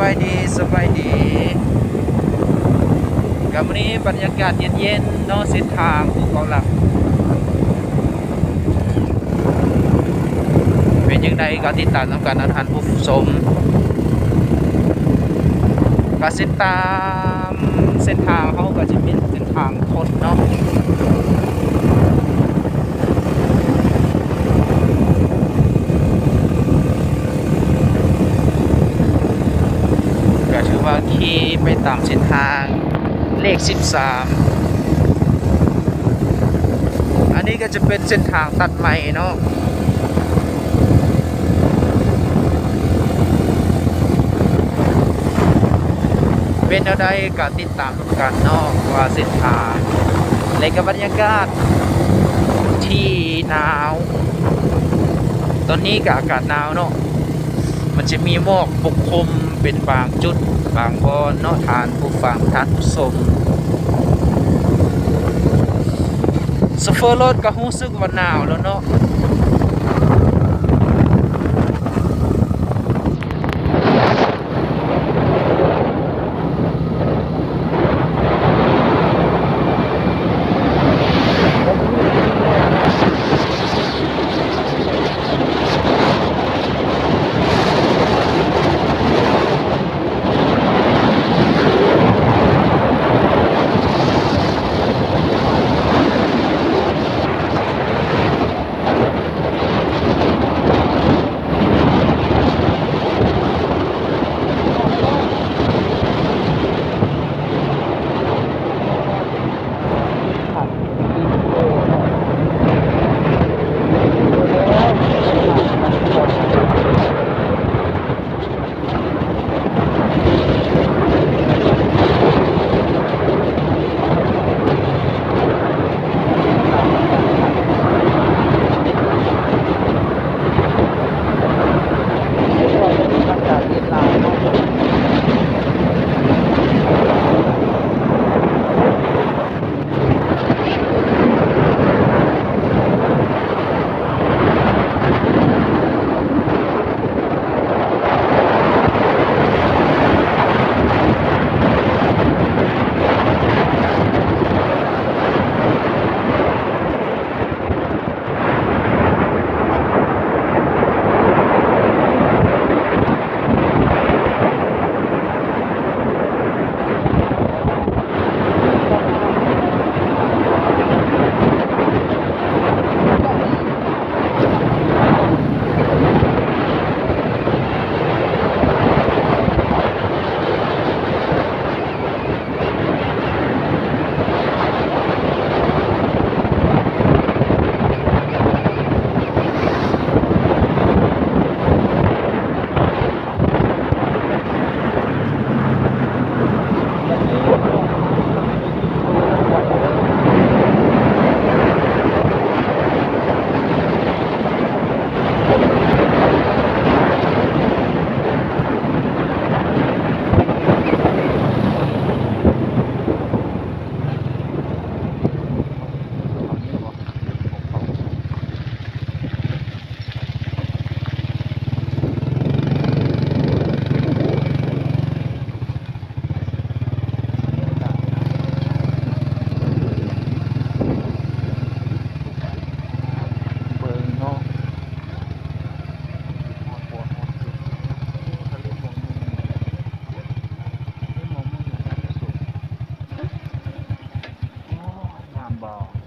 ສະບາຍດີ ສະບາຍດີ ກະມື້ນີ້ບັນຍາກາດເຢັນໆເນາະ ເສັ້ນທາງພູເກົ້າຫຼັກ ເປັນຈັ່ງໃດກໍຕິດຕາມນຳກັນເນາະທ່ານຜູ້ຊົມ ກະເສັ້ນຕາມເສັ້ນທາງເຮົາກໍຈະເປັນເສັ້ນທາງຄົນເນາະ. ກໍຖືວ່າຂີ່ໄປຕາມເສັ້ນທາງເລກສິບສາມ ອັນນີ້ກໍຈະເປັນເສັ້ນທາງຕັດໃໝ່ເນາະ ເປັນແນວໃດກໍຕິດຕາມ ກັນເນາະ ວ່າເສັ້ນທາງ ແລະກະບັນຍາກາດທີ່ໜາວ ຕອນນີ້ກະອາກາດໜາວເນາະ ມັນຈະມີໝອກປົກຄຸມເປັນບາງຈຸດບາງບ່ອນເນາະ ທ່ານຜູ້ຟັງ ທ່ານຜູ້ຊົມ ໂຊເຟີລົດກະຮູ້ສຶກວ່າໜາວແລ້ວເນາະ. ງາມບໍ່?